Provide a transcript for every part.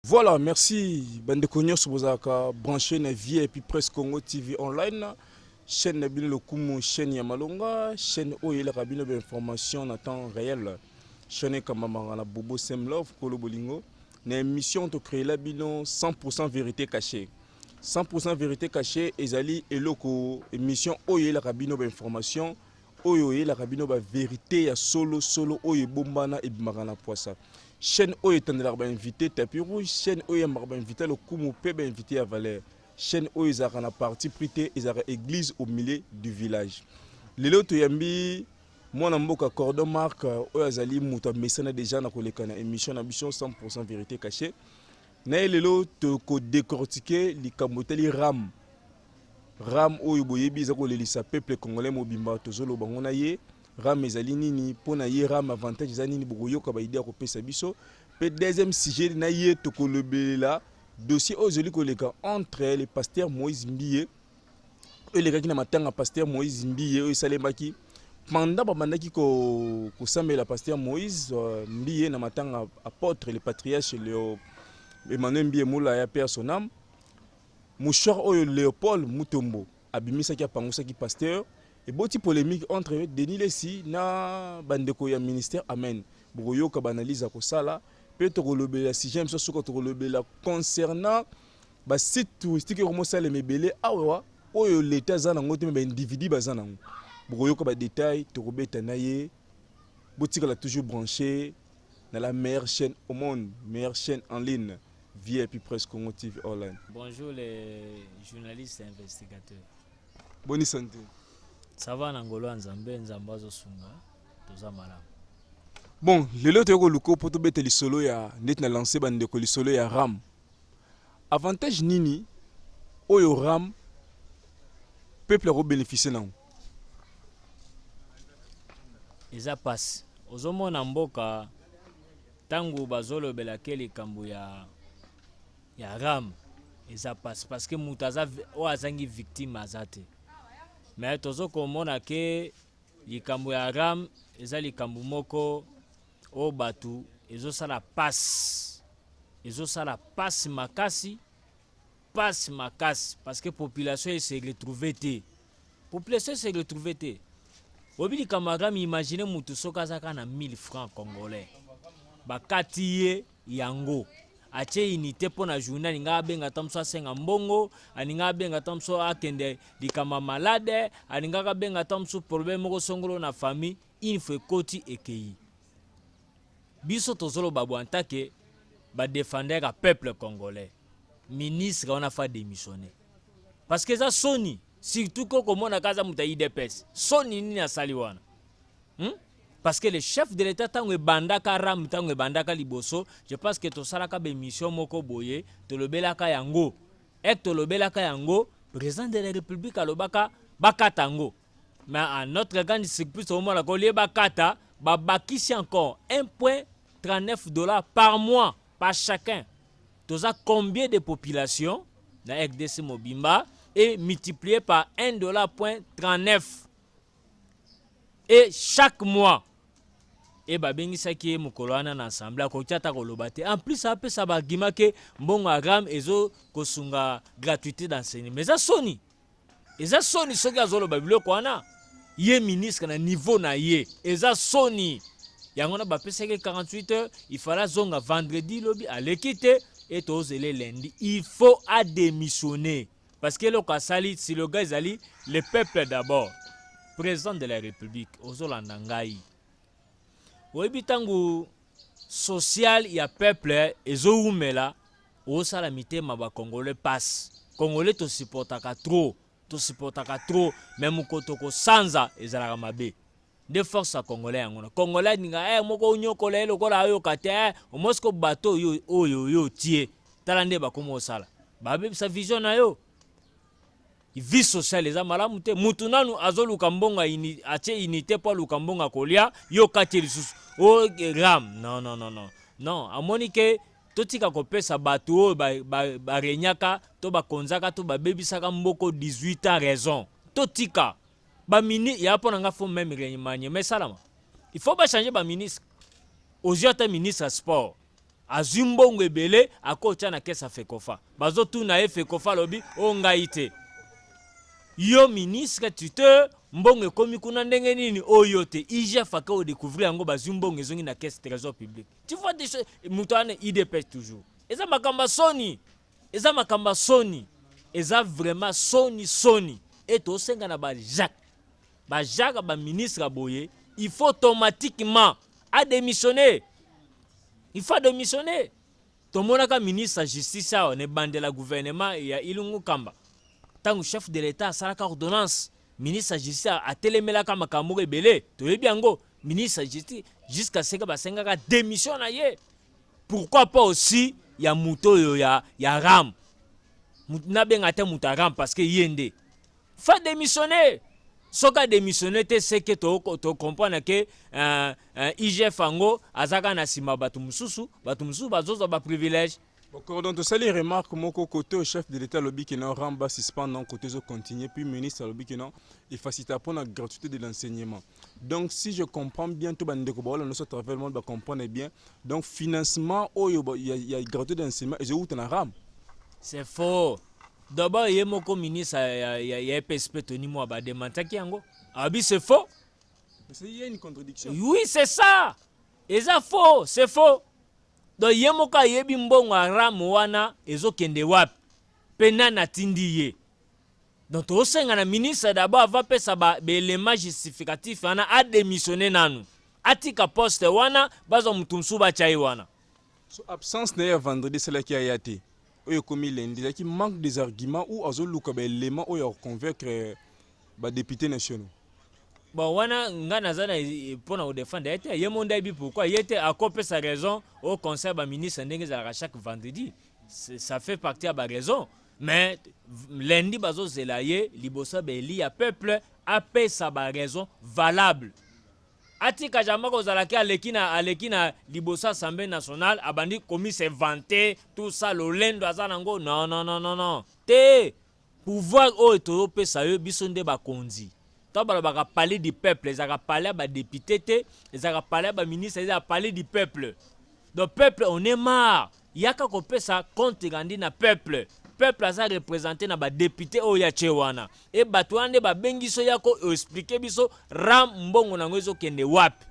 Voilà, merci bandeko nyonso bozalaka branché na vie et puis Presse Congo TV online, chaîne na bino lokumu, chaîne ya malonga, chaîne oyo eyelaka bino ba information na temps réel. Chaîne ekambamaka na Bobo Sem Love Kolo Bolingo na émission to créela bino 100% vérité cachée. 100% vérité cachée ezali eloko émission oyo eyelaka bino ba information oyo eyelaka bino ba verite ya solo solo oyo ebombana ebimaka na pwasa. Chaîne oyo etandelaka ba invité tapis rouge, chaîne oyo eyambaka ba invité ya lokumu pe ba invité ya valeur. Chaîne oyo ezalaka na parti pris te, ezalaka église au milieu du village. Lelo toyambi mwana mboka Cordon Marc oyo azali moto amesana déjà na koleka na émission na biso 100% vérité cachée. Na ye lelo toko décortiquer likambo etali RAM. Ram oyo boyebi eza kolelisa peuple congolais mobimba tozoloba ngo na ye ram ezali nini mpo na ye ram avantage eza nini bokoyoka ba idée ya kopesa biso mpe deuxième sujet na ye tokolobelela dossier oyo ezali koleka entre le pasteur Moïse Mbiye oyo elekaki na matanga pasteur Moïse Mbiye oyo esalemaki pendant babandaki kosambela pasteur Moïse Mbiye na matanga apôtre le patriarche Leo Emmanuel Mbiye Mulaya paix à son âme. Mouchoir oyo Leopold Mutombo abimisaki apangusaki pasteur eboti polemique entre Denis Lessi na bandeko ya ministère Amen. Bokoyoka ba analyse ya kosala pe tokolobela sujet mosusu suka tokolobela concernant ba site touristique ekomosalema ebele awa oyo l'etat aza nango te me ba individu baza nango. Bokoyoka ba details tokobeta na ye. Botikala toujours branché na la meilleure chaîne au monde, meilleure chaîne en ligne. VIP Presse Congo TV Online. Bonjour les journalistes et investigateurs. Bonne santé. Ça va na ngolo ya Nzambe, Nzambe azosunga, toza malamu. Bon, lelo toyei koluka mpo tobeta lisolo ya ndeti na lance bandeko lisolo ya RAM. Avantage nini oyo RAM peuple akobénéficie nango? Eza pasi. Ozomona mboka tango bazolobela ke likambo ya ya RAM eza pasi parce que moto aza oyo azangi victime aza te. Mais tozo komona ke likambo ya RAM eza likambo moko oyo bato ezosala pasi, ezosala pasi makasi, pasi makasi parce que population ese retrouver te, population ese retrouver te. Oyebi likambo ya RAM, imagine moto soki aza kaka na 1000 francs congolais bakati ye yango atie unité mpo na journée, alinga abenga ata mosu asenga mbongo, alinga abenga ata mosu akende likambo ya malade, alingaka abenga ata mosu problème moko songolo na famille, une fois ekoti ekei. Biso tozoloba bo en tant que ba défendeur ya peuple congolais, ministre wana fa démissionner parce que eza soni, surtout ko komona kaza moto ya UDPS, soni nini asali wana, Parce que le chef de l'État tango ebandaka RAM, tango ebandaka liboso, je pense que tosalaka ba émission moko boye, tolobelaka yango. Et tolobelaka yango, président de la République alobaka bakata yango. Mais à notre grande surprise, omona kolie bakata, babakisi encore 1.39 $ par mois par chacun. Toza combien de population na RDC mobimba et multiplié par 1,39 $ et chaque mois. E babengisaki ye mokolo wana na assemblée, akoki ata koloba te. En plus apesa baargument ke mbongo ya RAM ezo kosunga gratuité d'enseignement. Eza soni, eza soni soki azoloba biloko wana ye ministre na niveau na ye, eza soni. Yango wana bapesaki 48 heures, il fallait azonga vendredi, lobi aleki te e tozele lundi, il faut adémissionner parce que eloko asali, slogan ezali le peuple d'abord. Président de la République, ozolanda ngai, oyebi ntango social ya peuple ezowumela, osala mitema bacongolais passe. Congolais tosupportaka trop, tosupportaka trop, mais mokoto kosanza ezalaka mabe. Nde force ya congolais yango na congolais alinga moko onyokola ye lokola ayoka te omosiko bato oyo oyo oyo otie tala nde bakoma osala babebisa vision na yo. Vie sociale eza malamu te, mutu nanu azoluka mbongo atie unité mpo aluka mbongo akolia, yo kati lisusu o RAM. Non, non, non, non, non, amoni ke totika kopesa bato oyo barenyaka to bakonzaka to babebisaka mboko 18 ans raison. Totika bamini ya mpo na nga faut même remaniement esalama, il faut bachanger baministre. Ozwi ata ministre ya sport. Azwi mbongo ebele, akotya na caisse ya Fecofa. Bazotuna ye, Fecofa alobi o ngai te. Yo ministre tuteur, mbongo ekomi kuna ndenge nini? Oyo te, IGF ake odécouvrir yango, bazwi mbongo, ezongi na caisse, trésor public. Tu vois des choses, moto wana UDPS toujours. Eza makambo ya soni, eza makambo ya soni, eza vraiment soni soni. E tosenga na bajacques, bajacques, baministre ya boye, il faut automatiquement adémissionner, il faut adémissionner. Tomonaka ministre ya justice awa na ebandela gouvernement ya Ilungu Kamba, ntango chef de l'État asalaka ordonnance, ministre ya justice atelemelaka makambo moko ebele. Toyebi yango, ministre ya justice, jusqu'à ce que basengaka démission na ye. Pourquoi pas aussi ya moto oyo ya RAM? Nabenga te moto ya RAM, parce que ye nde faut démissionner. Soki adémissionne te, seke tocomprendre ke IGF yango aza kaka na nsima, bato mosusu, bato mosusu bazozwa baprivilège. Bon, coordon, tosali remarque moko côté au chef de l'État alobi ke non, RAM basuspendre, non, côté ezocontinue. Puis ministre alobi ke non, efacilita mpona gratuité de l'enseignement. Donc si je comprends bien, to bandeko baola nyonso à travers le monde bacomprendre bien, donc financement oyo ya gratuité de l'enseignement ezowuta na RAM. C'est faux. D'abord ye moko ministre ya EPSP, Tony Mwa, bademantaki yango, alobi c'est faux. Mais il y a une contradiction. Oui, c'est ça, eza faux, c'est faux. Donc ye moko ayebi mbongo ya RAM wana ezokende wapi mpe nani atindi ye. Donc tosenga na ministre d'abord, avant apesa baélément justificatif wana, adémissionne nanu, atika poste wana, bazwa motu mosusu batya ye wana. So absence na ye ya vendredi esalaki aya te, oyo ekomi lundi, ezalaki manque des arguments ou azoluka baélément oyo ya koconvaincre badéputé nationaux? Bon, wana nga naza na mpona kodefendre ye te. Ye mo nde ayebi pourquoi ye te. Akopesa raison au conseil ya baministre ndenge ezalaka chaque vendredi. Ça fait partie ya baraison, mais lundi bazozela ye liboso ya baeli ya peuple, apesa baraison valable. Atika jamai kozalaki aleki na liboso Assemblée nationale, abandi komi se vanter, tout ça, lolendo aza nango. Non, non, non, non, non te. Pouvoir oyo tozopesa yo, biso nde bakonzi. To balobaka palais du peuple, ezalaka palais ya badéputé te, ezalaka palais ya baministre, ezalaka palais du peuple. Donc peuple, on est marre. Yaka kopesa compte rendu na peuple. Peuple aza représenté na badéputé oyo ya tie wana. E bato wana nde babengi biso, ya koexpliquer biso RAM, mbongo nango ezokende wapi.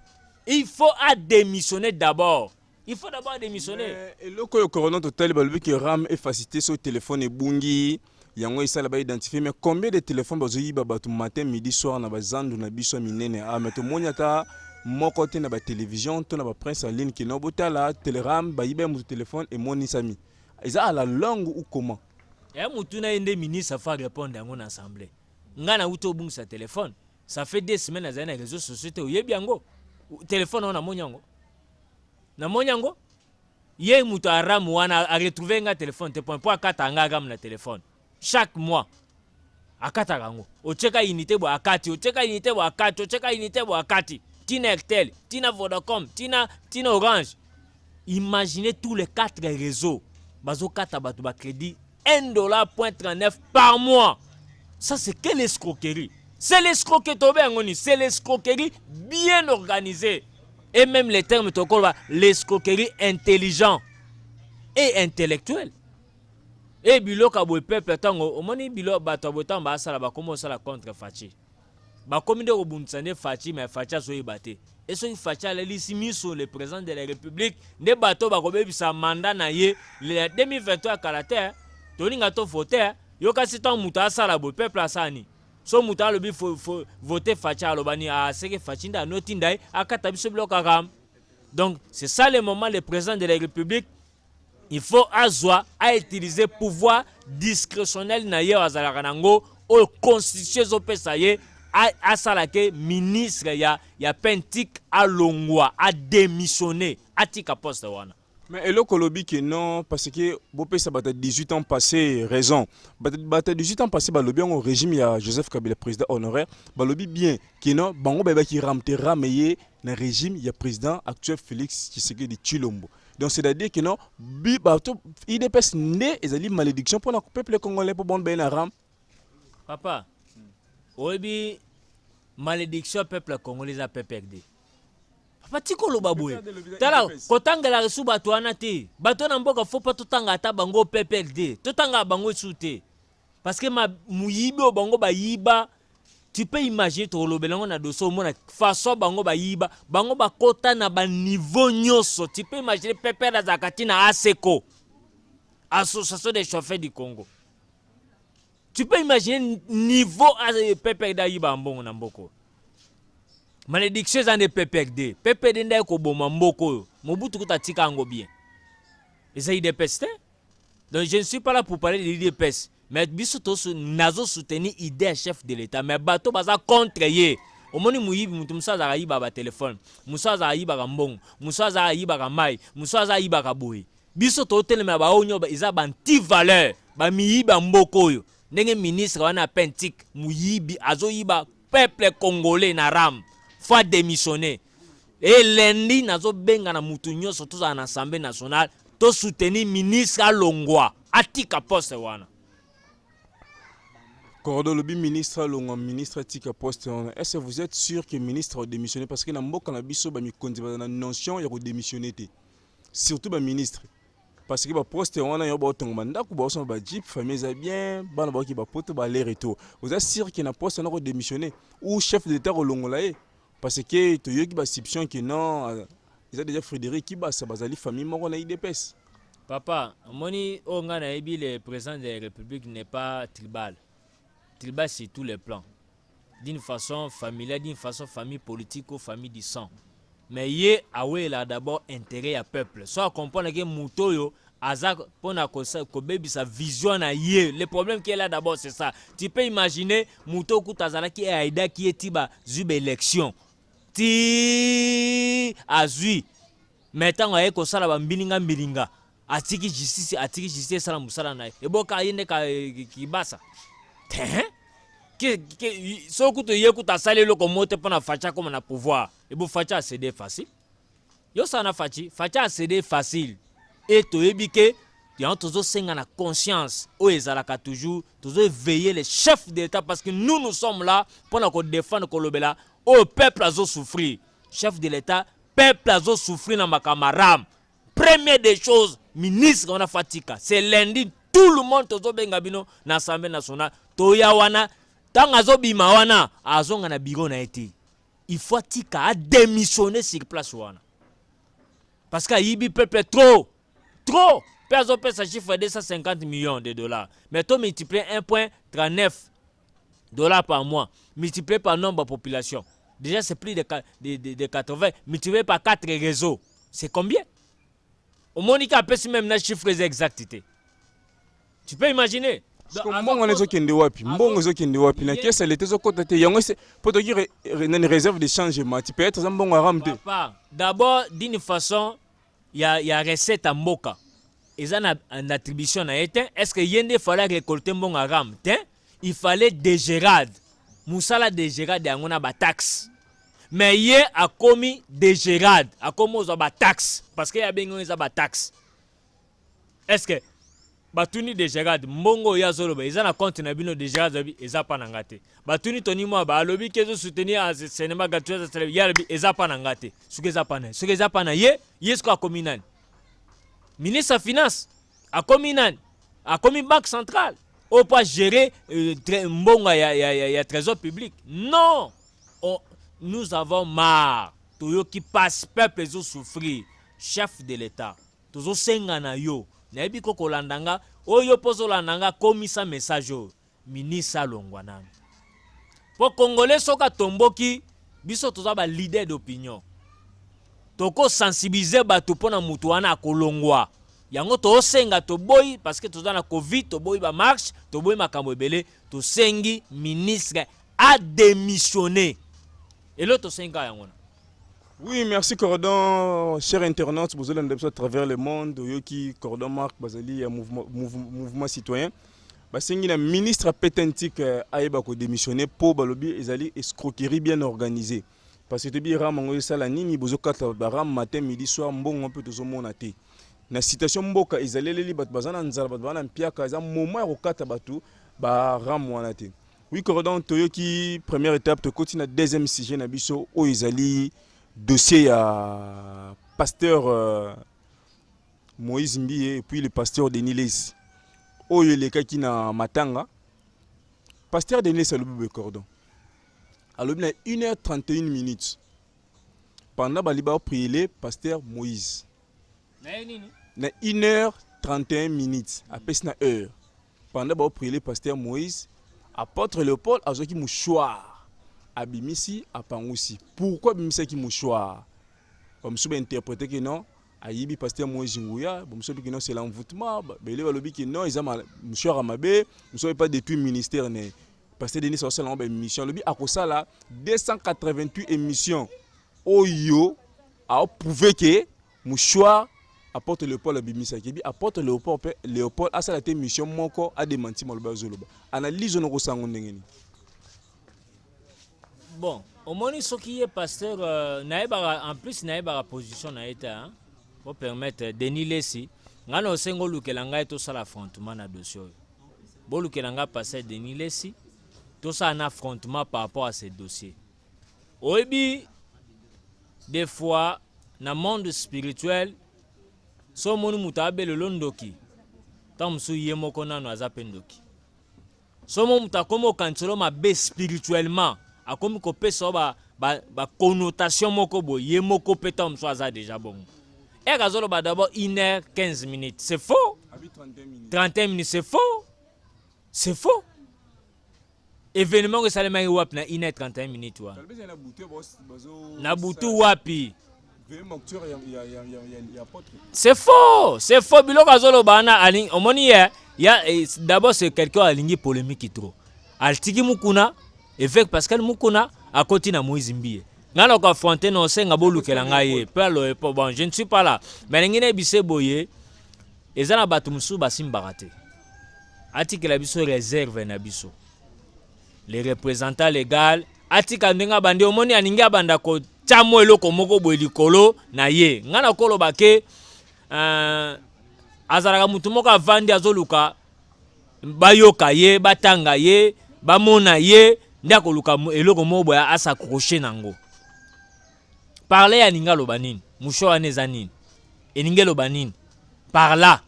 Il faut adémissionner d'abord, il faut d'abord adémissionner. Eloko oyo, coordon, totali, balobi ke RAM efacilité so téléphone ebungi, yango esala baidentifie. Mais combien de téléphone bazoyiba bato matin, midi, soir na bazandu na biso ya minene? Ah, mais tomoni ata moko te na batélévision to na bapresse en ligne kino botala telegram bayiba ya moto téléphone emonisami. Eza à la longue ou comment? Ya motu na ye nde ministre faut répondre yango na assemblée. Ngai nauti obungisa téléphone, ça fait 2 semaines. Nazali na réseau sociaux te, oyebi yango. Téléphone oyo namoni yango, namoni yango. Ye moto ya RAM wana aretrouve nga téléphone te point mpo akata nga RAM na téléphone. Chaque mois akataka yango. Otieka unité boye, akati. Otieka unité boye, akati. Otieka unité boye, akati. Tina Airtel, tina Vodacom, tina Orange. Imaginez, tous les quatre réseaux bazokata bato bacrédit 1 dollar point 39 par mois. Ça, c'est quelle escroquerie? C'est l'escroquerie. Tobe yango nini? C'est l'escroquerie bien organisée, et même les termes tokoloba, l'escroquerie intelligent et intellectuelle. E biloko ya boye, peuple, ntango omoni bilo bato ya boye, ntango basala, bakomi osala contre Fatshi, bakomi nde kobundisa nde Fatshi. Mais Fatshi azoyeba te. E soki Fatshi alelisi miso, le président de la République, nde bato bakobebisa mandat na ye le 2023. Kala te, tolinga tovote. Yo kasi, ntango moto asala boye, peuple asala nini? So moto alobi vote Fatshi, aloba nini? Aseke Fatshi nde anotinda ye akata biso biloko kaka. Donc c'est ça le moment. Le président de la République, il faut azwa autiliser pouvoir discrétionnel na ye oyo azalaka nango, oyo constitution ezopesa ye, asala ke ministre ya PNTIC alongwa, adémissionne, atika poste wana. Mais eloko olobi ke non, parce que bopesa bato ya 18 ans passé raison. Bato ya 18 ans passé balobi yango, régime ya Joseph Kabila, président honoraire, balobi bien ke non, bango bayebaki RAM te. RAM ye na régime ya président actuel Félix Tshisekedi Tshilombo. Donc c'est à dire que non, bi bato UDPS nde ezali malédiction mpona peuple congolais, mpo bango baye na RAM. Papa, oyebi malédiction ya peuple congolais eza PPRD. Papa, tika oloba boye. Tala, kotangelaka esu bato wana te. Bato wana mboka, faut pas totanga ata bango PPRD, totangaka bango esu te, parce que ma moyibi oyo bango bayiba, tu peux imaginer. Tokolobela yango na dossier. Omona façon bango bayiba, bango bakota na baniveau nyonso. Tu peux imaginer, PPRD azalaka ntina ASECO, Association des chauffeurs du Congo. Tu peux imaginer niveau PPRD ayiba mbongo na mboka. Malédiction eza nde PPRD. PPRD nde ekoboma mboka oyo. Mobutu kuta atika yango bien, eza UDPS te. Donc je ne suis pas là pour parler de l'UDPS, mais biso nazo soutenir idée ya chef de l'État, mais bato baza contre ye. Omoni moyibi, moto mosusu azalaka ayibaka batelefone, mosusu azalaka ayibaka mbongo, mosusu azalaka ayibaka mai, mosusu aza ayibaka boye. Biso totelemela baoyo nyonso eza baanti-valeur, bamiyibi ya mboka oyo. Ndenge ministre wana apentik moyibi, azoyiba peuple congolais na RAM, faut adémissionner. E lundi nazobenga na mutu nyonso, tozala na Assemblée nationale, tosoutenir ministre alongwa, atika poste wana. Cordo, lobi ministre alongwa, ministre atika poste wana. Est ce que vous êtes sûr que ministre adémissionné? Parce que na mboka na biso, bamikonzi baza na notion ya kodémissionner te, surtout baministre, parce que baposte wana yo baotonga bandako, baosomba bajeep, famille eza bien, bana baoki bapoto, balere retour. Oza sûr que na poste wana kodémissionner ou chef de l'État kolongola ye? Parce que toyoki basoupçon que non, eza déjà Frédéric Kibasa, bazali famille moko na UDPS. Papa, omoni oyo ngai nayebi, le président de la République n'est pas tribal, tribal sur tous les plans, d'une façon familiale, d'une façon famille politique ou famille du sang. Mais ye awelaka d'abord intérêt ya peuple. So acomprendre ke moto oyo aza mpona kobebisa vision na ye. Le problème qui est là d'abord, c'est ça. Tu peux imaginer, moto okuta azalaki, aaidaki ye ti bazwi baélection, ti azwi, mais ntango aye kosala bambilinga mbilinga, atiki justice, atiki justice esala mosala na ye. Eboka ye nde Kibasa te. Soki kutu ye kutu asali eloko moko te mpo na Fatshi akóma na pouvoir, ebo Fatshi acéder facile. Yosala na Fatshi, Fatshi acéder facile. E toyebi ke yango tozosenga na conscience oyo ezalaka toujours, tozoéveiller le chef de l'État, parce que nous, nous sommes là mpona kodéfendre, kolobela oyo peuple azosouffrir. Chef de l'État, peuple azosouffrir na makambo ya RAM. Première des choses, ministre wana fatika. C'est lundi, tout le monde tozobenga bino na Assemblée nationale. Toya wana, ntango azobima wana, azonga na bureau na ye te. Il faut atika, adémissionner sur place wana, parce que ayibi peuple trop trop. Mpe azopesa chiffre ya 250 millions de dollars, mais to multiplier 1.39 dollars par mois, multiplié par nombre de population, déjà c'est plus de 80, multiplié par 4 réseaux, c'est combien? Omoni ka apesi même na chiffre eza exact te. Tu peux imaginer. Mbongo wana ezokende wapi? Mbongo ezokende wapi? Na caisse leta ezokɔta te. Yango mpo toki nani, réserve de change mati, peut-être eza mbongo ya RAM te. D'abord, d'une façon ya recette ya mboka eza na attribution na ye te. Est ce que ye nde fallait récolter mbongo ya RAM te? Il fallait DGRAD. Mosala DGRAD yango na bataxe, mais ye akomi DGRAD, akomi ozwa bataxe, parce que ye abengi oyo eza bataxe. Est ce que batuni DGRAD mbongo oyo azoloba eza na compte na bino? DGRAD alobi eza mpa na nga te. Batuni Tony Mwaba, alobi ke ezosoutenir enseignement gratuit, ye alobi eza mpa na nga te. Soki eza mpa na ye, soki eza mpa na ye, ye soki akomi nani? Ministre ya finance akomi nani? Akomi banque centrale oyo mpo agérer mbongo ya trésor public? Non. Nous avons marre. Toyoki pasi, peuple ezosouffrir. Chef de l'État, tozosenga na yo, nayebi ko kolanda nga oyo mpo ozolanda nga, komisa message oyo: ministre alongwa nanu, mpo congolais soki atomboki, biso toza baleader d'opinion, tokosensibiliser bato mpo na motu wana akolongwa. Yango tozosenga, toboyi parce que toza na Covid, toboyi bamarche, toboyi makambo ebele. Tosengi ministre adémissionner. Elo tosengi kaka yango na Oui, merci Cordon, cher internaute, vous allez à travers le monde, oyoki Cordon Marc Bazali, mouvement citoyen. Basengi na ministre Petentik ayeba kodémissionner mpo balobi ezali escroquerie bien organisée. Parce que toyebi RAM yango esala nini, bozokata baram matin, midi, soir, mbongo mpe tozomona te. Na situation mboka ezaleleli, bato baza na nzala, bato baza na mpiaka, eza moment ya kokata bato baram wana te. Oui, Cordon, toyoki première étape, tokoti na deuxième sujet na biso oyo ezali Dossier ya pasteur Moïse Mbiye et puis le pasteur Denis Lessi oyo elekaki na matanga. Pasteur Denis Lessi alobi boye, cordon alobi na 1h31 minutes pendant bali baprier pasteur Moïse. Na ye nini? Na 1h31 minutes, apesi na heure, pendant baoprier pasteur Moïse, apôtre Léopold azwaki mouchoir, abimisi, apangusi. Pourquoi abimisaki mouchoir? Bamosusu bainterpréter ke non, ayibi pasteur Moïse nguya. Bamosusu balobi ke non, c'est l'envoûtement. Bele balobi ke non, eza mouchoir ya mabe. Mosusu pas détruire ministère ne. Pasteur Denis akosala yango baémission, alobi akosala 288 émission oyo aoprouver ke mouchoir apôtre Léopold abimisaki. Ebi apôtre Léopold mpe Léopold asala te émission moko adémentir maloba azoloba. Analyse ono kosango ndenge nini? Bon, omoni, soki ye pasteur nayebaka, en plus nayebaka position na ye te, hein? Po permettre Denis Lesi, ngai na osenga olukela ngai tosala affrontement na dossier oyo. Bolukela ngai pasteur Denis Lesi, tosala na affrontement par rapport à ce dossier. Oyebi, des fois na monde spirituel, so omoni moto abelelo ndoki, ntango mosusu ye moko nano aza mpe ndoki. So mo moto akomi okaniselo mabe spirituellement, akomi kopesa yo baconnotation ba moko boye, ye moko mpe ntango mosusu aza déjà bongo. Ere azoloba d'abord 1 heure 15 minutes, c'est faux. Abi 31 minutes. 31 minutes, c'est faux, c'est faux. Événement oyo esalemaki wapi na 1 heure 31 minutes wana? Balobi eza na butu bazo Na butu wapi? Veillée nocturne ya apôtre. C'est faux, c'est faux. Biloko azoloba wana, alingi, omoni ye ya d'abord c'est quelqu'un alingi polémique trop. Altiki Mukuna, évêque Pascal Mukuna, akoti na Moïse Mbiye. Ngai na koaffronter na osenga bolukela ngai ye mpe aloye po bon, je ne suis pas là, mais alingi nayebise boye, eza na bato mosusu basimbaka te. Atikela biso réserve na biso, le représentant légal. Atika ndenge abandi. Omoni, alingi abanda kotya mo eloko moko boye likolo na ye. Ngai nakoloba ke azalaka motu moko avandi, azoluka bayoka ye, batanga ye, bamona ye, nde akoluka eloko moko boye as'accrocher nango. Par là alingi aloba nini? Mouchoir wana eza nini? Elingi eloba nini par là?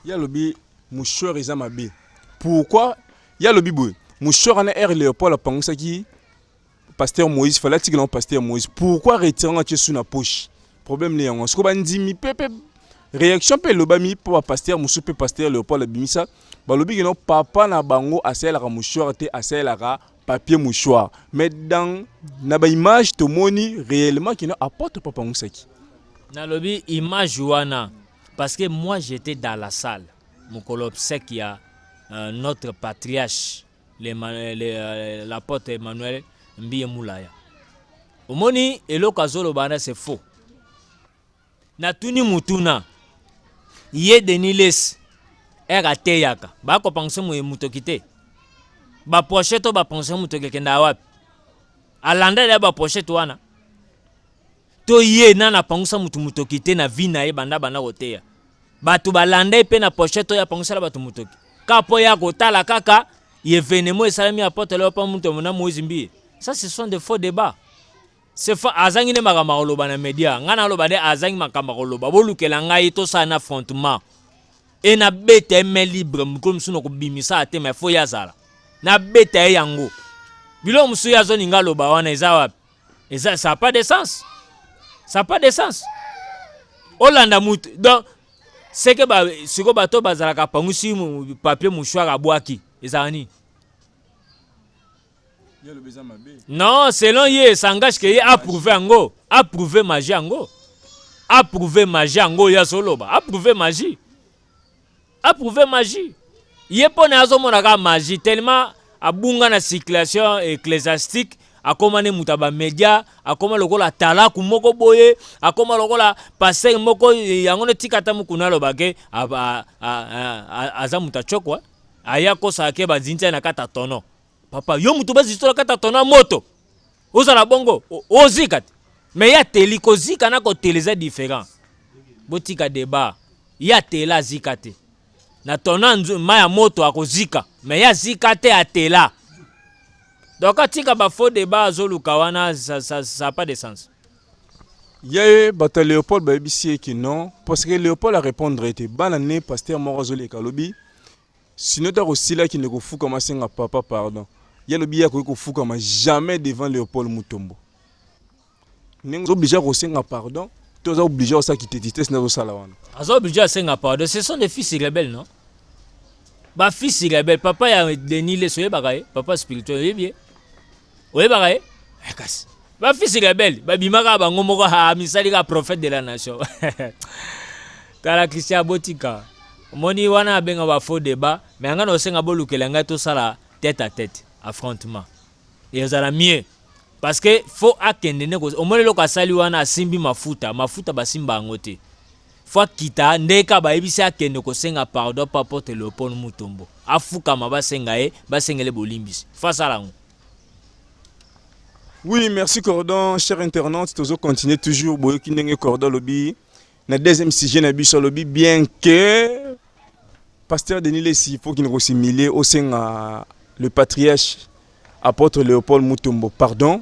Ye alobi mouchoir eza mabe. Pourquoi? Ye alobi boye, mouchoir wana, ere Léopold apangusaki pasteur Moïse, fallait atikela yango pasteur Moïse. Pourquoi retire yango, atie su na poche? Problème ne yango. Sikoyo bandimi mpe réaction mpe elobami mpo bapasteur mosusu mpe pasteur Léopold abimisa, balobi keno papa na bango asalelaka mouchoir te, asalelaka papier mouchoir. Mais dans na baimage tomoni réellement keno apôtre papa angusaki. Nalobi image wana parce que moi, j'étais dans la salle mokolo obsèque ya notre patriarche, l'apôtre Emmanuel Mbiye Mulaya. Omoni, eloko azoloba wana, c'est faux. Natuni mutuna, ye Denis Lesi, ere ateyaka, bakopangisa motoki te, bapochette oyo bapangisa motoki ekendaka wapi? Alanda ya bapochette wana to ye nana apangusa mutu motoki te na vie na ye banda banda koteya? Bato balanda ye mpe na pochette oyo apangusala bato motoki, kaka mpo ya kotala kaka événement esalami, apôtre oyo mpa mutu na Moïse Mbiye. Ça, ce sont des faux débats, c'est faux. Azangi nde makambo ya koloba na média. Ngai naloba nde azangi makambo ya koloba. Bolukela ngai tosala na affrontement e nabeta ye main libre. Mokolo mosusu na kobimisa te, mais faut ye azala, nabeta ye yango. Biloko mosusu ye azolinga aloba wana eza wapi? Eza, ça a pas de sens, ça a pas de sens. Olanda mutu, donc c'est que ba sikoyo bato bazalaka pangusi papier mouchoir abwaki, ezala nini? Ye alobi eza mabe. Non, selon ye, s'engage ke ye approuve yango, approuve magie yango, approuve magie yango. Oyo azoloba, approuve magie, approuve magie. Ye mpo na ye azomona kaka magie, tellement abunga na circulation ecclésiastique. Akóma ne moto ya bamédia, akóma lokola talaku moko boye, akóma lokola pasteur moko. Yango nde tika ata mokuna aloba ke aza moto acokwa, aya kosala ke bazinzi na kati ya tono. Papa, yo moto bazisi na kati ya tono ya moto, ozala bongo, ozika te. Mais ye ateli, kozika na kotela eza différent. Botika débat. Ye atela, azika te na tono mai ya moto, akozika. Mais ye azika te, atela. Donc atika ba faux débat azoluka wana, ça a pas de sens. Ye bato ya Léopold bayebisi ye ke non, parce que Léopold arépondre ete bana ne pasteur moko azoleka alobi sino ta kosila akende kofukama, asenga papa pardon. Ye alobi ye akoki kofukama jamais devant Léopold Mutombo. Ndenge oza obligé kosenga pardon to oza obligé kosala kitetitesi nde azosala wana? Aza obligé asenga pardon. Ce sont des fils rebelles, non? Bafils rebelle. Papa ya Denis Lessie, oyebaka ye? Papa spirituel, oyebi ye? Oyebaka ye? Kasi bafils rebelle babimaka bango moko, ha misali kaka prophète de la nation. Tala, Christian, abotika omoni wana abenga bafaux débat, mais anga na osenga bolukela ngai tosala tête à tête, affrontement ezala mieux, parce que faut akende nde omoni eloko asali wana. Asimbi mafuta, mafuta basimba yango te. Faut akita ndeka bayebisi akende kosenga pardon pa apôtre Léopold Mutombo, afukama, basenga ye, basengele bolimbisi. Faut asala yango. Oui, merci Cordon. Cher internaute, tozo continuer toujours. Boyoki ndenge Cordon lobi na deuxième sujet na biso, lobi bien que pasteur Denis Lessi, il faut qu'il nous simile au sein le patriarche apôtre Léopold Mutombo pardon,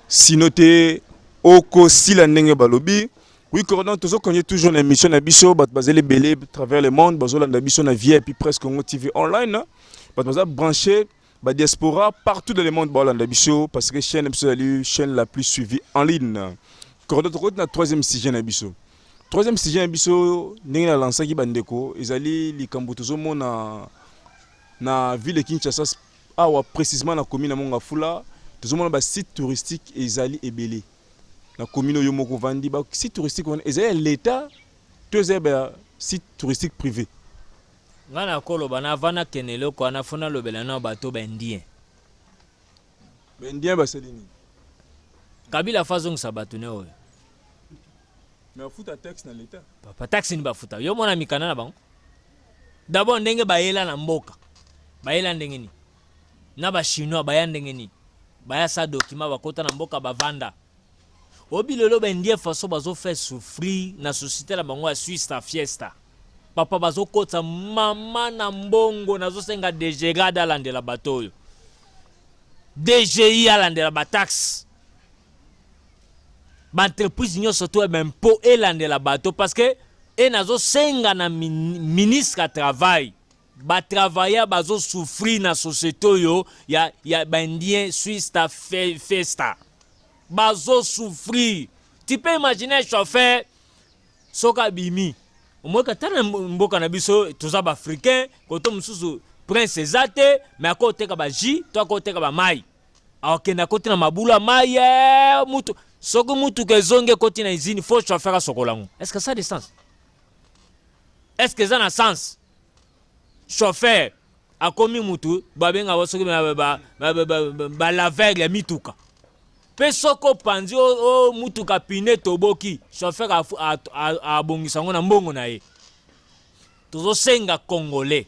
sinon te okosila ndenge balobi. Oui, Cordon, tozo continuer toujours na émission na biso. Bato bazali ebele à travers le monde bazolanda biso na VIP Presse Congo TV online. Bato baza branché, ba diaspora partout dans le monde balanda biso, parce que chaîne biso ezali chaîne la plus suivie en ligne. Cordon, tokoti na troisième sujet na biso. Troisième sujet na biso, ndenge nalansaki bandeko, ezali likambo tozomona na ville de Kinshasa awa, précisément na commune ya Mont-Ngafula. Tozomona basite touristique ezali ebele na commune oyo moko ovandi. Basite touristique wana ezali ya l'État to ezali basite touristique privé? Ngai nakoloba na avant nakende eloko wana, faut nalobela nao bato baindien. Baindien basali nini? Kabila faut azongisa bato ne oyo. Mais afuta taxe na l'État. Papa, taxe nini bafuta? Yo mona mikanda na bango d'abord, ndenge bayela na mboka, bayela ndenge nini? Na bachinois baya ndenge nini? Baya sa document, bakota na mboka, bavanda. Oyebi lelo baindien façon bazofaire souffrir na société na bango ya Suisse Fiesta, papa, bazokotisa mama na mbongo. Nazosenga DGRAD alandela bato oyo, DGI alandela bataxe, baentreprise nyonso to ya baimpôt elandela bato, parce que e nazosenga na ministre ya travail, batravailleur bazosouffrir na société oyo ya baindien Suisse Fiesta, bazosouffrir. Tu peux imaginer chauffeur soki abimi, omoki ata na mboka na biso toza baafricain, koto mosusu prince eza te, mais akoteka bajus to akoteka bamai, akokende akoti na mabulu ya mai. Mutu soki mutuka ezongi, ekoti na usine, faut chauffeur asokola yango. Est ce que ça de sens? Est ce que eza na sens? Chauffeur akomi mutu babengaka soki balaveur ya mituka. Mpe soki opanzi o mutuka, pneu toboki, chauffeur abongisa yango na mbongo na ye. Tozosenga congolais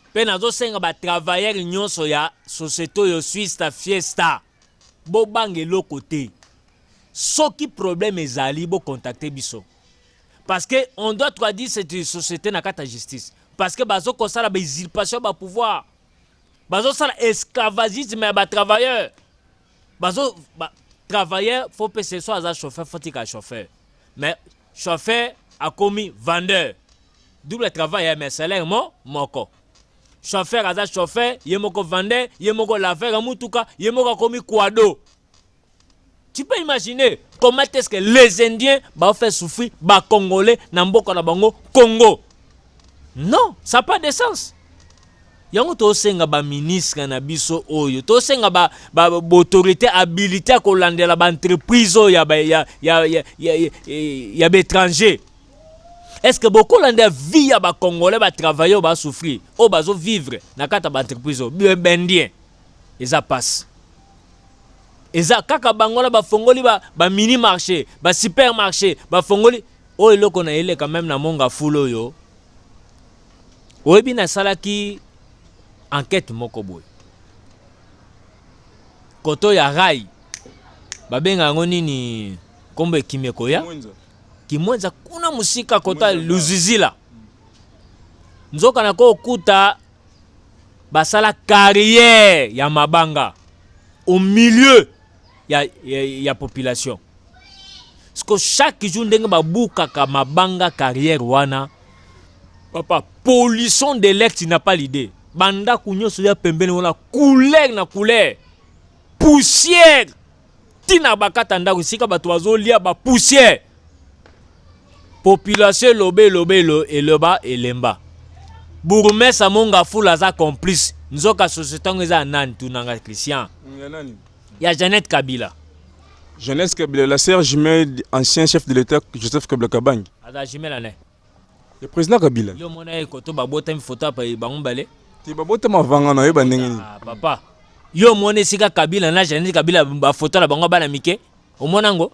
mpe nazosenga batravailleur nyonso ya société oyo Suisse Fiesta, bobanga eloko te. Soki problème ezali, bocontacte biso, parce que on doit traduire cette société na kati ya justice, parce que bazokosala bausurpation ya bapouvoir, bazosala esclavagisme ya batravailleur. Bazo ba, travailleur faut pese so aza chauffeur, faut tika chauffeur, mais chauffeur akomi vendeur, double travail ya mais salaire mo moko. Chauffeur aza chauffeur, ye moko vendeur, ye moko laveur ya mutuka, ye moko akomi quado. Tu peux imaginer comment est-ce que les Indiens vont faire souffrir ba Congolais na mboka na bango Congo? Non, ça n'a pas de sens. Yango tosenga baministre na biso oyo, tosenga baautorité ba, habilité ya kolandela baentreprise oyo ya baétranger. Est ce que bokolandela vie ya bacongolais, batravailleur basouffrir oyo bazovivre na kati ya baentreprise oyo baindien? Eza pasi. Eza kaka bango wana bafongoli ba mini marché, basupermarché bafongoli oyo. Eloko na eleka même na Mont-Ngafula oyo oyebi, nasalaki enquête moko boye koto ya rail, babenga yango nini, nkombo ekimi ekoya, Kimwenza kuna mosika, kota Luzizila. Nzoka na kokuta basala carrière ya mabanga. Au milieu ya population. Parce que chaque jour ndenge babukaka mabanga carrière wana, papa, pollution de l'air, tu n'as pas l'idée. Bandako nyonso ya pembeni wana, couleur na couleur, poussière ntina bakata ndako esika bato bazolia bapoussière. Population eloba, eloba, eloba, elemba. Bourgmestre Mont-Ngafula aza complice. Nzoka société yango eza ya nani? Tunanga, Christian. Ya nani? Ya Jeannette Kabila. Jeannette Kabila, la sœur jumelle, ancien chef de l'État Joseph Kabila Kabange. Aza jumelle ane? Le président Kabila. Yo mona ye koto babotami foto apa bango mibale? Te, babotama vanga na yeba ndenge nini. Ah, papa, yo omona esika Kabila na Jeannette Kabila bafoto na bango bana mike? Omona yango?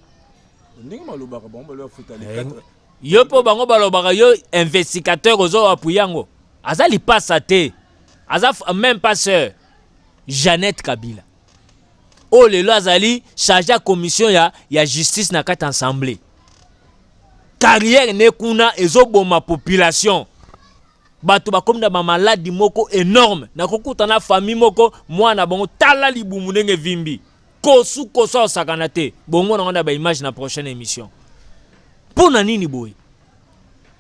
Ndenge balobaka, bango balo bafuta les quatre. Yo mpo bango balobaka, yo investigateur ozo appuyer yango. Aza lipasa te, aza même pas sœur. Jeannette Kabila oyo lelo azali chargé ya commission ya justice na kati assemblée, carrière ne kuna ezoboma population. Bato bakomi na bamaladi moko énorme. Nakokuta na famille moko, mwana bango, tala libumu ndenge evimbi, kosu kosu, akosakana te. Bongo nango na baimage na prochaine émission. Mpo na nini boye?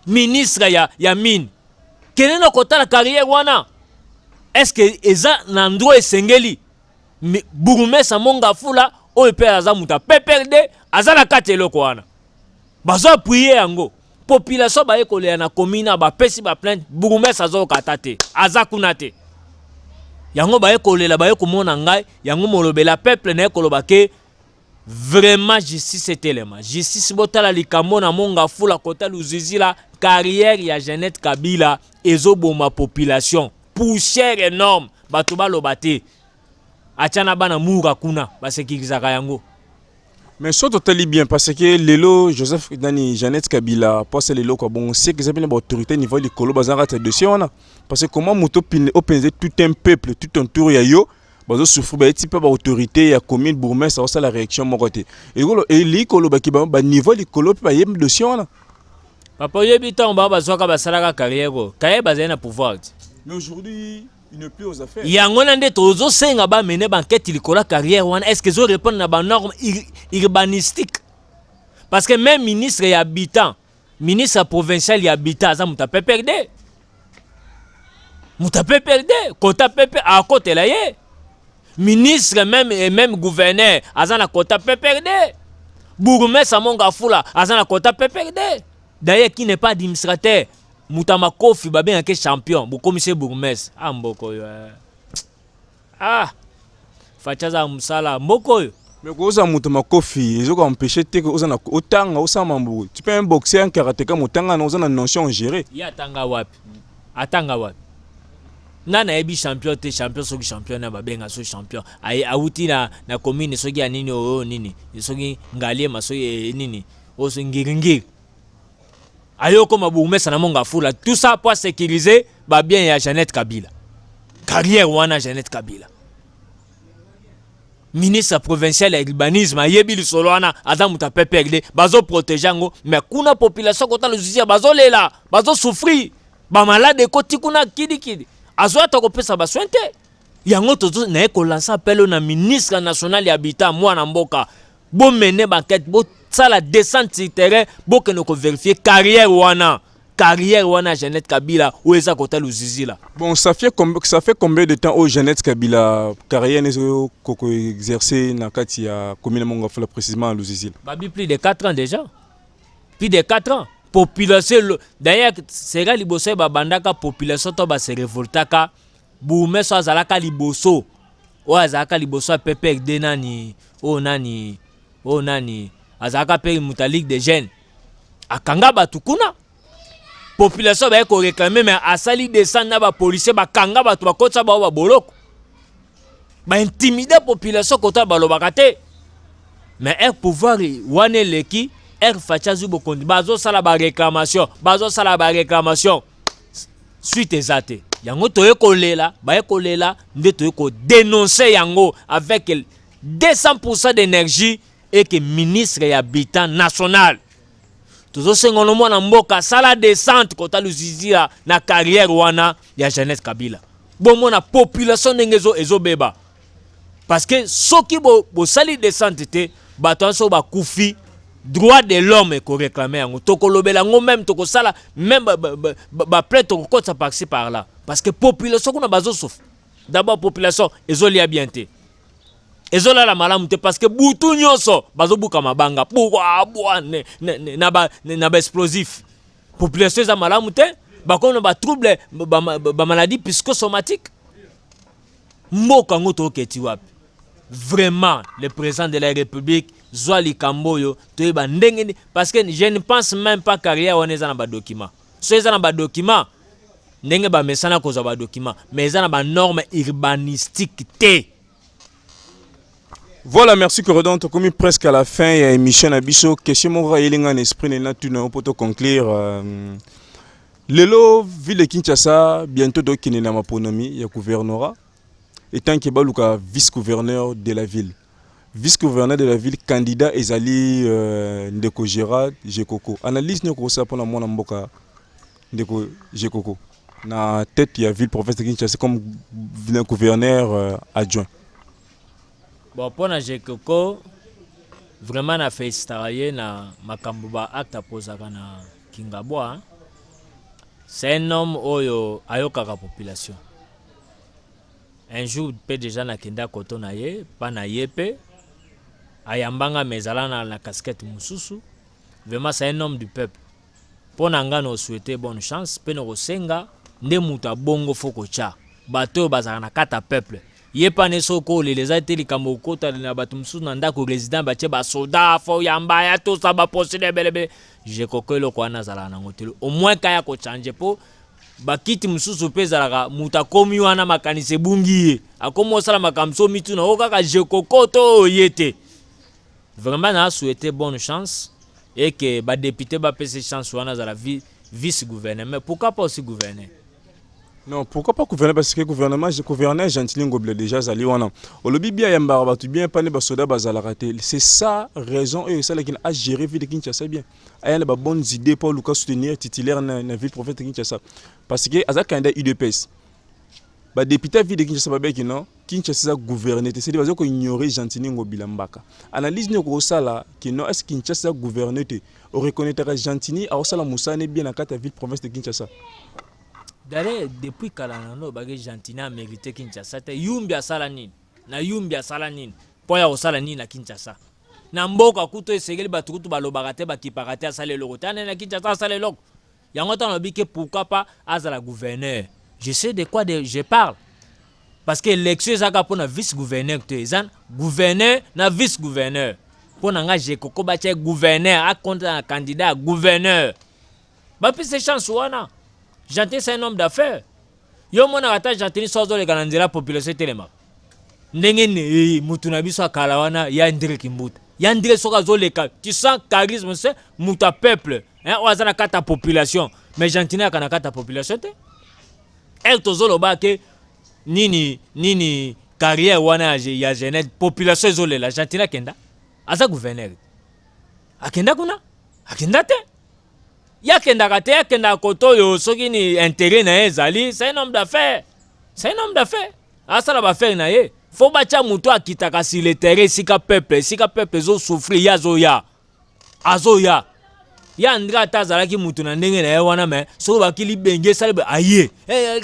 Ministre ya mine, kende na kotala carrière wana, est ce que eza na endroit esengeli? Bourgmestre Mont-Ngafula oyo mpe aza moto ya PPRD, aza na kati eloko wana, bazo appuyer yango. Population baye kolela na commune, bapesi baplainte, bourgmestre azoyoka ata te, aza kuna te. Yango baye kolela, baye komona ngai. Yango molobela peuple naye koloba ke vraiment justice etelema, justice, botala likambo na Mont-Ngafula, kota Luzizila, carrière ya Jeannette Kabila ezoboma population, poussière énorme. Bato baloba te, atya na bana mura kuna basekirizaka yango. Mais so totali bien, parce que lelo Joseph nani, Jeannette Kabila, mpo lelo kwa bongo seke eza pene baautorité niveau likolo baza kati ya dossier wana. Parce que comment moto openze tout un peuple tout autour ya yo bazosouffrir, bayeti mpe baautorité ya commune, bourgmestre osala réaction moko te, elingi kolobaki baniveau likolo mpe bayebi dossier wana. Papa, oyebi ntango bango bazwaka, basalaka carrière oyo, kaye bazali na pouvoir te. Mais aujourd'hui il n'est plus aux affaires. Yango wana nde tozosenga bamene baenquête likolo ya carrière wana. Est ce que ezorépondre na banorme urbanistique? Parce que même ministre ya habitat, ministre provincial ya habitat, aza moto ya PPRD, moto ya PPRD kota pepe akotela ye. Ministre même et même gouverneur aza na kota PPRD. Bourgmestre Mont-Ngafula aza na kota PPRD. D'ailleurs, qui n'est pas administrateur, moto ya makofi babengaki champion, bokomisi ye bourgmestre. Ah, mboka oyo, eh. Ah, Fatshi aza mosala mboka oyo. Mais koza moto makofi ezoka empêcher te oza na otanga, osala mambo. Tu peux un boxer, un karatéka, motanga na oza na notion gérer. Ye atanga wapi? Atanga wapi? Nga nayebi champion te. Champion, soki champion na babenga so champion, awuti na commune soki ya nini oyo, nini, soki Ngaliema, soki nini oyo, soki Ngiringiri, aye okoma bourgmestre na Mont-Ngafula. Tout ça po asécuriser babien ya Jeannette Kabila, carrière wana Jeannette Kabila. Ministre provincial ya urbanisme ayebi lisolo wana, aza moto ya PPRD, bazoprotéger yango. Mais kuna population kota Luzizila bazolela, bazosouffrir, bamalade ekoti kuna kidikidi, azwa ata kopesa basoin te. Yango tozo naye kolancer appel oyo na ministre national ya habitat, mwana mboka, bomene baenquête, bosala descente sur terrain, bokende kovérifier carrière wana, carrière wana ya Jeannette Kabila oyo eza kota Luzizila. Bon, ça fait combien de temps oyo Jeannette Kabila carrière nezo koko exercer na kati ya commune Mont-Ngafula, précisément à Luzizila? Babi plus de 4 ans déjà, plus de 4 ans. Population d'ailleurs sera liboso babandaka, population to base révoltaka. Bourgmestre azalaka liboso, oyo azalaka liboso ya PPRD, nani oyo, nani oyo, nani azalaka mpe moto ya Ligue des jeunes, akanga bato kuna. Population baye koréclamer, mais asali descente na bapolicier, bakanga bato, bakotisa bango baboloko, baintimider population kota balobaka te. Mais ere pouvoir wana eleki, ere Fatshi azwi bokonzi, bazosala baréclamation, bazosala baréclamation, suite eza te. Yango toye kolela, baye kolela nde toye kodénoncer yango avec 200 d'énergie et que ministre ya habitat national, tozosenga no mwana mboka asala descente kota Luzizila na carrière wana ya Jeannette Kabila, bomona population ndenge ezobeba. Parce que soki bosali descente te, bato wana soki bakufi, droit de l'homme ekoréclame yango. Tokolobela yango même, tokosala même baplainte, tokokotisa par-ci par-là, parce que population kuna bazosouffrir. D'abord, population ezolia bien te, ezolala malamu te, parce que butu nyonso bazobuka mabanga bwa na baexplosif. Population eza malamu te, bakomi na batrouble, bamaladie psychosomatique. Mboka yango toketi wapi? Vraiment, le président de la République, zwa likambo oyo, toyeba ndenge nini, parce que je ne pense même pas carrière wana eza na badocument. So eza na badocument, ndenge bamesana kozwa badocument, mais eza na banorme urbanistique te. Voilà, merci Coredon. Tokomi presque à la fin ya émission na biso. Question moko eyelinga na esprit na tuna po to conclure. Lelo ville de Kinshasa, bientôt tokende na maponomi ya gouvernorat, étant que baluka vice-gouverneur de la ville. Vice-gouverneur de la ville, candidat ezali ndeko Gérard Jekoko. Analyse nini okosala mpona mwana mboka ndeko Jekoko na tête ya ville province de Kinshasa comme gouverneur adjoint? Bon, mpo na Jekoko, vraiment na félicitaka ye na makambo baacte apozaka na Kingabwa. C'est un homme oyo ayokaka population. Un jour mpe déjà nakenda koto na ye, mpa na ye mpe ayambanga, me ezala na casquette mosusu. Vraiment, c'est un homme du peuple. Mpo na nga, na osouhaite bonne chance mpe na kosenga nde moto abongo, fo kotya bato oyo bazalaka na kati ya peuple. Ye pane soki olela eza te likambo okota na bato mosusu na ndako résident, batie basoda, fo yamba ya tosa baprocédure ebelebele. Jekoko eloko wana azalaka nango te. Au moins kaya kochange, mpo bakiti mosusu mpe ezalaka moto akomi wana, makanisi ebungi ye, akomi osala makambo so mituna o kaka Jekoko to ye te. Vraiment, na souhaité bonne chance et que badéputé bapesa chance wana, azala vice gouverneur, mais pourquoi pas aussi gouverneur? Non, pourquoi pas gouverner? Parce que gouvernement, gouverneur Gentiny Ngobila déjà azali wana. Olobi bien, yambaka bato bien, pane basoda bazalaka te. C'est ça raison oyo esalaki na agérer ville de Kinshasa bien. Aya na babonnes idées mpo aluka soutenir titulaire na ville province de Kinshasa. Parce que aza candidat UDPS. Badéputé ville de Kinshasa babeki non, Kinshasa eza gouverné te, c'est-à-dire baza koignorer Gentiny Ngobila Mbaka. Analyse nini okosala ke non, est-ce Kinshasa eza gouverné te? Oreconnaîtraka Gentiny aosala mosala ne bien na kati ya ville province de Kinshasa? D'ailleurs, depuis kala nano bake, Gentiny amérité Kinshasa te. Yumbi asala nini na Yumbi? Asala nini mpo ya kosala nini na Kinshasa? Na mboka kutu esengeli bato kutu balobaka te, bakipaka te, asala eloko te. Ane na Kinshasa asala eloko yango ntango alobi ke pourquoi pas azala gouverneur, je sais de quoi je parle, parce que élection ezalaka mpo na vice gouverneur te, eza gouverneur na vice gouverneur. Mpo na nga, Jekoko batia gouverneur, akonta na candidat ya gouverneur, bapesa chance wana. Gentiny, c'est un homme d'affaires. Yo omonaka ata Gentiny so azoleka na nzela, population etelemaka ndenge ni mutu na biso akala wana ya Ndire Kimbuta. Ya Ndire soki azoleka, tu sens charisme, c'est mutu ya peuple, hein, oyo aza na kati ya population. Mais Gentiny aka na kati ya population te. Ere tozoloba ke nini nini, carrière wana ya jeunesse, population ezolela. Gentiny akenda, aza gouverneur, akenda kuna? Akenda te. Ye akendaka te, akendaka kote oyo soki ni intérêt na ye ezali. C'est un homme d'affaires, c'est un homme d'affaires, asala baaffaire na ye. Fo batya moto akitaka sur le terrain, esika peuple, esika peuple ezosouffrir, ye azoya, azoya. Ye André ata azalaki motu na ndenge na ye wana, me soki baki libenge esali boye, aye,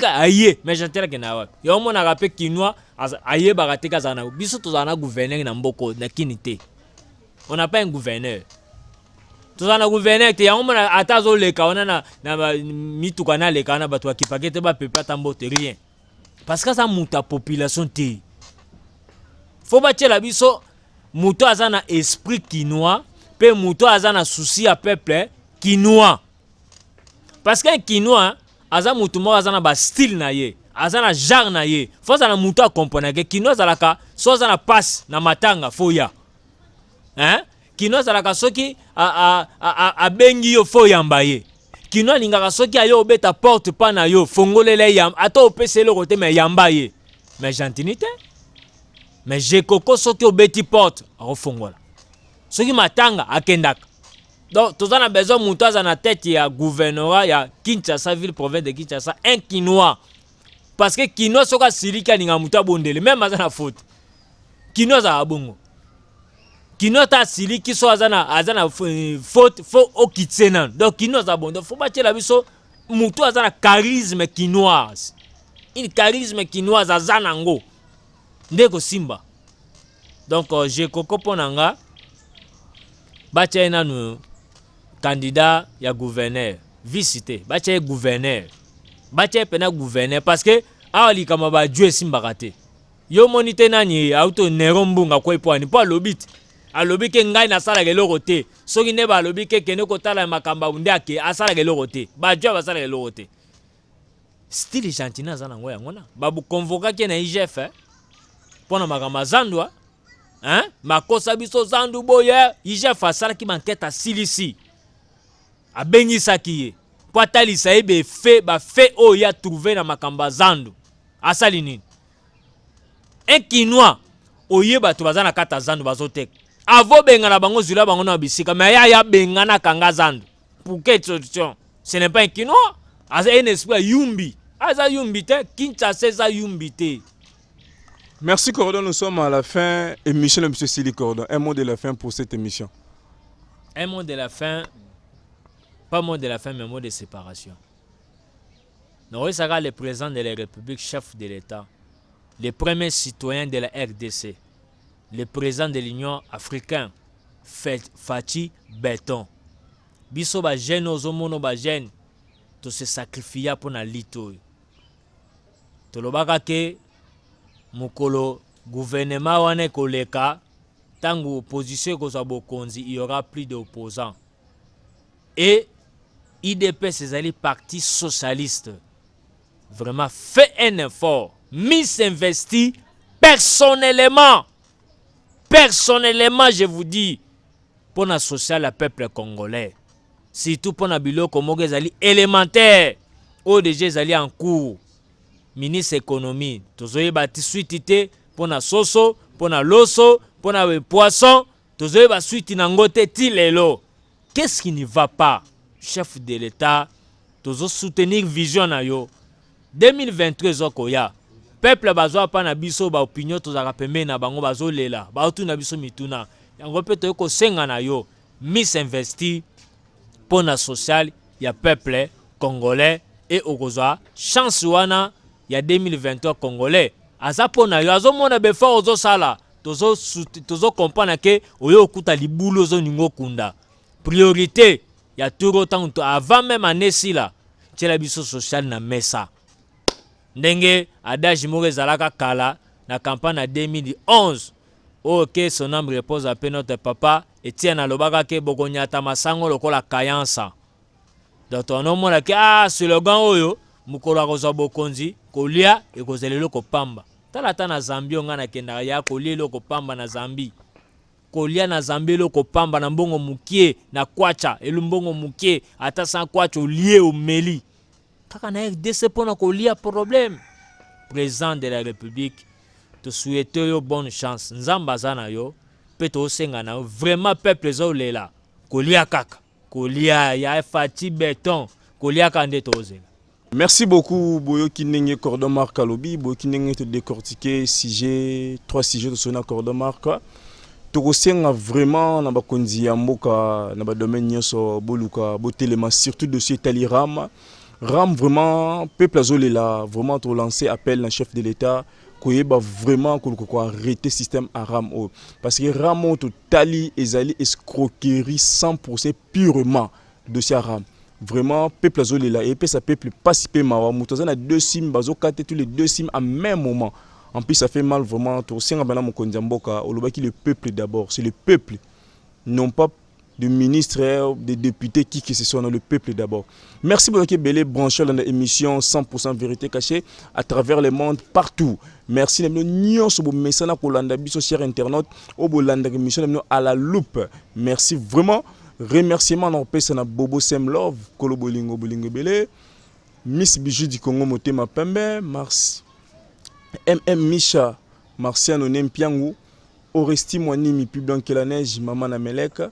aye. Mais Gentiny akendaka wapi? Yo omonaka mpe kinois ayebaka te kazala na biso. Tozala na gouverneur na mboka na kini te, on n'a pas un gouverneur. Tozala na gouverneur te. Yango mona ata azoleka wana na mituka na aleka wana, bato bakipaki te, bapepe ata mbote, rien, parce que aza moto ya population te. Fo batiela biso moto aza na esprit kinois mpe moto aza na souci ya peuple kinois, parce que un Kinois aza motu moko aza na bastyle na ye, aza na genre na ye. Fo azala motu akomprenake kinois. Azalaka so aza na passe na matanga, fo ya, hein? Kinois azalaka soki abengi yo, fo yamba ye. Kinois alingaka soki aye obeta porte mpa na yo, fongolela ye, ata opesa eloko te, me yamba ye. Mais Gentiny te. Mais Jekoko soki obeti porte, akofongola. Soki matanga, akendaka. Donc toza na besoin moto aza na tête ya gouvernorat ya Kinshasa, ville province de Kinshasa, un Kinois, parce que Kinois soki asiliki, alingaka moto abondele, même aza na faute. Kino azalaka bongo. Kino ata asiliki so aza na aza na faute, faut okitise nanu. Donc kino aza bongo. Donc faut batiela biso motu aza na charisme kinoise, une charisme kinoise aza nango nde kosimba. Donc Jekoko, mpo na nga batia ye nanu candidat ya gouverneur, vice te, batia ye gouverneur, batia ye mpena gouverneur, parce que awa likambo baju esimbaka te. Yo moni te nani auto Nero Mbunga kwei mpo ani mpo alobi te, alobi ke ngai nasalaka eloko te. Soki nde balobi ke kende kotala makambo nde ake asalaka eloko te, bajua basalaka eloko te. Style Gentiny aza nango yango na bakonvokaki ye na IGF mpo na makambo ya zandwa, hein? Makosa biso zandu boye. IGF asalaki bankete, asilisi, abengisaki ye mpo atalisa ye befe bafe oyo ye atrouve na makambo ya zandu. Asali nini? Un Kinois oye bato baza na kati ya zandu bazoteka, avobengana bango, zwila bango na bisika me aya ya bengana kanga zandu. Pour quelle solution? Ce n'est pas un Kinois, aza un esprit ya yumbi, aza yumbi te. Kinshasa eza yumbi te. Merci Cordon, nous sommes à la fin. Émission de M. Sili Cordon. Un mot de la fin pour cette émission. Un mot de la fin, pas mot de la fin, mais mot de séparation. Norisaka, le président de la République, chef de l'État, le premier citoyen de la RDC, le président de l'Union africaine, Fatshi Béton. Biso ba jeune ozomona ba jeune tose sacrifier mpo na lito oyo. Tolobaka ke mokolo gouvernement wana ekoleka, ntango opposition ekozwa bokonzi, il y aura plus d'opposants. Et UDPS ezali parti socialiste. Vraiment, fait un effort, misinvesti personnellement, personnellement je vous dis, mpona social ya peuple congolais, surtout mpona biloko moko ezali élémentaire oyo déjà ezali en cours. Ministre économie, tozoyeba ti suite te mpona soso, mpona loso, mpona poisson, tozoyeba suite nango te ti lelo. Qu'est-ce qui ne va pas, chef de l'État? Tozosoutenir vision na yo. 2023 ezokoya, peuple bazwa mpa na biso baopinion, tozalaka pembeni na bango, bazolela, baotuna biso mituna yango mpe toyei kosenga na yo miss investi mpo na social ya peuple congolais e okozwa chance wana ya 2023. Congolais aza mpo na yo, azomona befort ozosala, tozocomprendre ke oyo okuta libulu ozoninga okunda. Priorité ya turo ntango avant même année esila, tiela biso social na mesa. Ndenge adage moko ezalaka kala na campagne ya 2011 oyo, que son âme repose en paix, notre papa Etienne alobaka ke bokonyata masango lokola kayansa. Donc tonomona ke slogan oyo mokolo akozwa bokonzi, kolia ekozala eloko pamba. Tala ata na Zambie oyo ngai nakendaka ya kolia eloko pamba na Zambie, kolia na Zambie eloko pamba na mbongo mokie, na kwacha elu mbongo mokie, ata sans kwacha olie omeli. Kaka na RDC mpona kolia problème. Président de la République, tosouhaite yo bonne chance, Nzambe aza na yo mpe tosenga na yo vraiment. Peuple ezolela kolia, kaka kolia ya Fatshi Béton, kolia kaka nde tozela. Merci beaucoup. Boyoki ndenge Cordon Mark alobi, boyoki ndenge todécortiquer sujet, trois sujets tosoni na Cordon Mark. Tokosenga vraiment na bakonzi ya mboka na badomaine nyonso, boluka botelema, surtout dossier etali RAM. RAM, vraiment peuple azolela. Vraiment tolancer appel na chef de l'État koyeba vraiment koluka koarrêter système ya RAM oyo, parce que RAM oyo totali ezali escroquerie 100% purement. Dossier ya RAM, vraiment peuple azolela, epesa peuple pasi mpe mawa. Moto aza na deux sim, bazokate tous les deux sim en même moment. En plus ça fait mal vraiment. Tosenga bana mokonzi ya mboka, olobaki le peuple d'abord, c'est le peuple, non pas de ministres, de députés, qui que ce soit, non, le peuple d'abord. Merci beaucoup ebele branché dans l'émission 100% vérité cachée à travers le monde partout. Merci na bino nyonso bomesana kolanda biso, cher internaute oyo bolandaka émission na bino à la loupe. Merci vraiment. Remerciement na opesa na Bobo Sem Love, Kolo Bolingo, Bolingo ebele, Miss Bijou du Congo, Motema Pembe, Mars MM Misha, Marciano Nempiangu, Oresti Mwanimi, plus blanc que la neige, Mama na Meleka,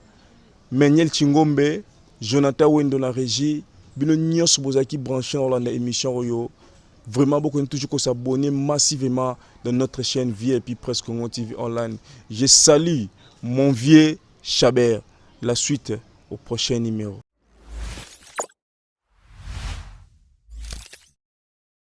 Meniel Chingombe, Jonathan Wendo na régie, bino nyonso bozalaki branché na kolanda émission oyo. Vraiment, beaucoup toujours s'abonner massivement dans notre chaîne VIP Presse Congo TV Online. Je salue mon vieux Chabert. La suite au prochain numéro.